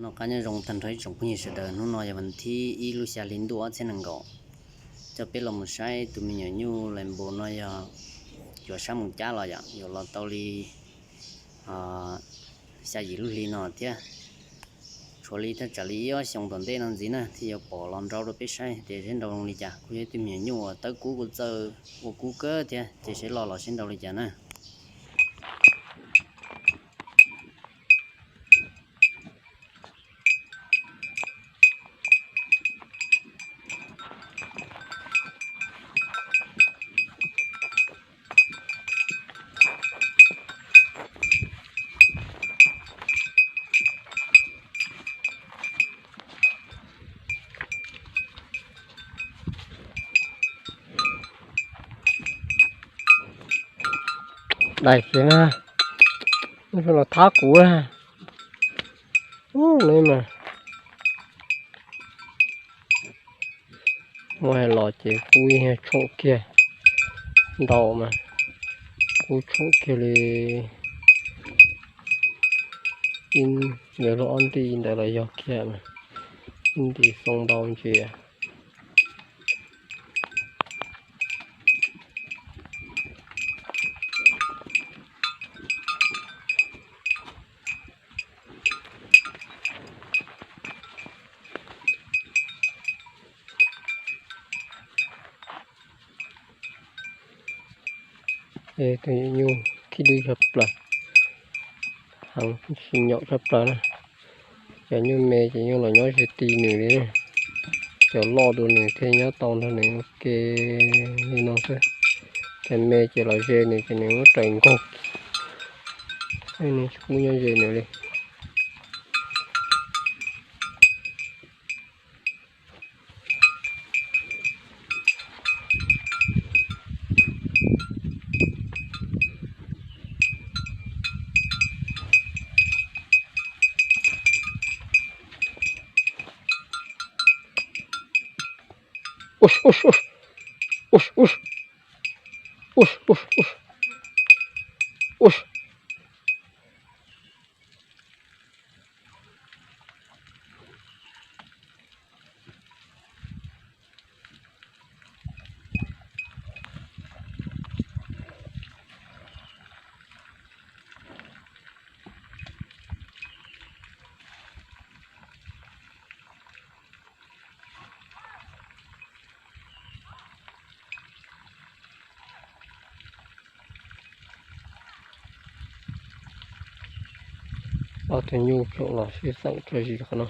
Noj qab nyob zoo tag nrho ib tsoom phooj ywg sawv daws, hnub no yog vas thib ib lub xya hli ntuj ob txhiab nees nkaum. Coj peb los mus saib tus me nyuam nyuj Rainbow no yog yuav sab mus cab los yom, yuav los tau li xya yim lub hli no thiab. Tshuav li thaj tsam li ib ob xyoos tom ntej no ntxiv na thiaj yuav pom los nrau rau peb saib tias seb nrau zoo li cas. Kuj yog ib tug me nyuam nyuj uas tawb kub kuj txawj ua kub kawg thiab, ces seb loj los seb nrau li cas na. Dais kiag na, los thab kuv na. Ub, neb mas muab hais los ces kub yeej tshoom kiag ntau mas, kub tshoom kiag li ib, lawv luag ob nti ntawd los yog kiag mas, ib nti xoo ntau ntsia. Tus nyuj khib dwb tshaj plaws, heev tsis nyaum tshaj plaws na. Cov nyuj me ces yeej los nyob ze ti nws li, cov loj dua nws thiaj nyob tau nrog nws ua ke li no xwb. Cov me ces los ze nws ces nws muab raws nkaug, nws tsis pub nyob ze nws li. Ob tug nyuj tseem los sib xeem tso zis qhov no.